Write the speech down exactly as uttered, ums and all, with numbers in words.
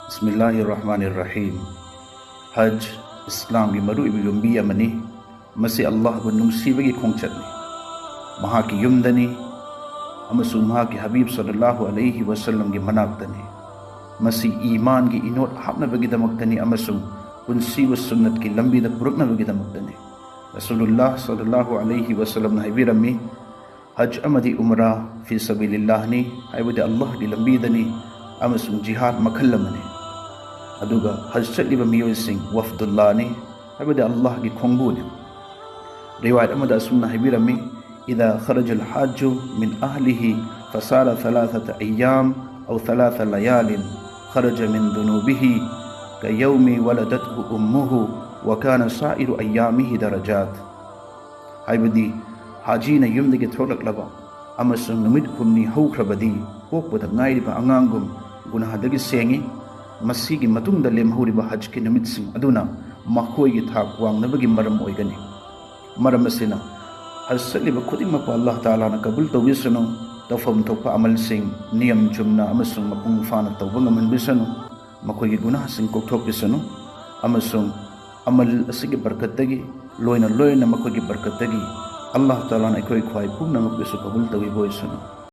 ꯕꯤꯁꯃꯤꯜꯂꯥꯍꯤꯔ ꯔꯍꯃꯥꯅꯤꯔ ꯔꯍꯤꯝ꯫ ꯍꯖ ꯏꯁꯂꯥꯝꯒꯤ ꯃꯔꯨꯑꯣꯏꯕ ꯌꯨꯝꯕꯤ ꯑꯃꯅꯤ꯫ ꯃꯁꯤ ꯑꯜꯂꯥꯍꯕꯨ ꯅꯨꯡꯁꯤꯕꯒꯤ ꯈꯣꯡꯆꯠꯅꯤ꯫ ꯃꯍꯥꯛꯀꯤ ꯌꯨꯝꯗꯅꯤ ꯑꯃꯁꯨꯡ ꯃꯍꯥꯛꯀꯤ ꯍꯕꯤꯕ ꯁꯜꯂꯜꯂꯥꯍꯨ ꯑꯂꯩꯍꯤ ꯋꯁꯜꯂꯝꯒꯤ ꯃꯅꯥꯛꯇꯅꯤ꯫ ꯃꯁꯤ ꯏꯃꯥꯟꯒꯤ ꯏꯅꯣꯠ ꯍꯥꯞꯅꯕꯒꯤꯗꯃꯛꯇꯅꯤ ꯑꯃꯁꯨꯡ ꯄꯨꯟꯁꯤꯕꯨ ꯁꯨꯟꯅꯠꯀꯤ ꯂꯝꯕꯤꯗ ꯄꯨꯔꯛꯅꯕꯒꯤꯗꯃꯛꯇꯅꯤ꯫ ꯔꯁꯨꯂꯨꯜꯂꯥꯍ ꯁꯜꯂꯜꯂꯥꯍꯨ ꯑꯂꯩꯍꯤ ꯋꯁꯜꯂꯝꯅ ꯍꯥꯏꯕꯤꯔꯝꯃꯤ, ꯍꯖ ꯑꯃꯗꯤ ꯎꯝꯔꯥ ꯐꯤ ꯁꯕꯤꯂꯤꯜꯂꯥꯍꯅꯤ, ꯍꯥꯏꯕꯗꯤ ꯑꯜꯂꯥꯍꯒꯤ ꯂꯝꯕꯤꯗꯅꯤ, ꯑꯃꯁꯨꯡ ꯖꯤꯍꯥꯗ ꯃꯈꯜ ꯑꯃꯅꯤ꯫ ꯑꯗꯨꯒ ꯍꯖ ꯆꯠꯂꯤꯕ ꯃꯤꯑꯣꯏꯁꯤꯡ ꯋꯐꯗꯨꯜꯂꯥꯍꯅꯤ, ꯍꯥꯏꯕꯗꯤ ꯑꯜꯂꯥꯍꯒꯤ ꯈꯣꯡꯕꯨꯅꯤ꯫ ꯔꯤꯋꯥꯌꯠ ꯑꯃꯗ ꯑꯁꯨꯝꯅ ꯍꯥꯏꯕꯤꯔꯝꯃꯤ, إذا خرج الحاج من أهله فصار ثلاثة أيام أو ثلاث ليال خرج من ذنوبه كيوم ولدته أمه وكان سائر أيامه درجات. ꯍꯥꯏꯕꯗꯤ ꯍꯥꯖꯤꯅ ꯌꯨꯝꯗꯒꯤ ꯊꯣꯛꯂꯛꯂꯕ ꯑꯃꯁꯨꯡ ꯅꯨꯃꯤꯠ ꯍꯨꯝꯅꯤ ꯍꯧꯈ꯭ꯔꯕꯗꯤ ꯄꯣꯛꯄꯗ ꯉꯥꯏꯔꯤꯕ ꯑꯉꯥꯡꯒꯨꯝ ꯒꯨꯅꯥꯍꯗꯒꯤ ꯁꯦꯡꯏ꯫ ꯃꯁꯤꯒꯤ ꯃꯇꯨꯡꯗ ꯂꯦꯝꯍꯧꯔꯤꯕ ꯍꯖꯀꯤ ꯅꯨꯃꯤꯠꯁꯤꯡ ꯑꯗꯨꯅ ꯃꯈꯣꯏꯒꯤ ꯊꯥꯛ ꯋꯥꯡꯅꯕꯒꯤ ꯃꯔꯝ ꯑꯣꯏꯒꯅꯤ꯫ ꯃꯔꯝ ꯑꯁꯤꯅ ꯍꯖ ꯆꯠꯂꯤꯕ ꯈꯨꯗꯤꯡꯃꯛꯄꯨ ꯑꯜꯂꯥꯍ ꯇꯥꯂꯥꯅ ꯀꯕꯨꯜ ꯇꯧꯕꯤꯁꯅꯨ꯫ ꯇꯧꯐꯝ ꯊꯣꯛꯄ ꯑꯃꯜꯁꯤꯡ ꯅꯤꯌꯝ ꯆꯨꯝꯅ ꯑꯃꯁꯨꯡ ꯃꯄꯨꯡ ꯐꯥꯅ ꯇꯧꯕ ꯉꯝꯍꯟꯕꯤꯁꯅꯨ꯫ ꯃꯈꯣꯏꯒꯤ ꯒꯨꯅꯥꯍꯁꯤꯡ ꯀꯣꯛꯊꯣꯛꯄꯤꯁꯅꯨ꯫ ꯑꯃꯁꯨꯡ ꯑꯃꯜ ꯑꯁꯤꯒꯤ ꯕꯔꯀꯠꯇꯒꯤ, ꯂꯣꯏꯅ ꯂꯣꯏꯅ ꯃꯈꯣꯏꯒꯤ ꯕꯔꯀꯠꯇꯒꯤ ꯑꯜꯂꯥꯍ ꯇꯥꯂꯥꯅ ꯑꯩꯈꯣꯏ ꯈ꯭ꯋꯥꯏ ꯄꯨꯝꯅꯃꯛꯄꯨꯁꯨ ꯀꯕꯨꯜ ꯇꯧꯕꯤꯕ ꯑꯣꯏꯁꯅꯨ꯫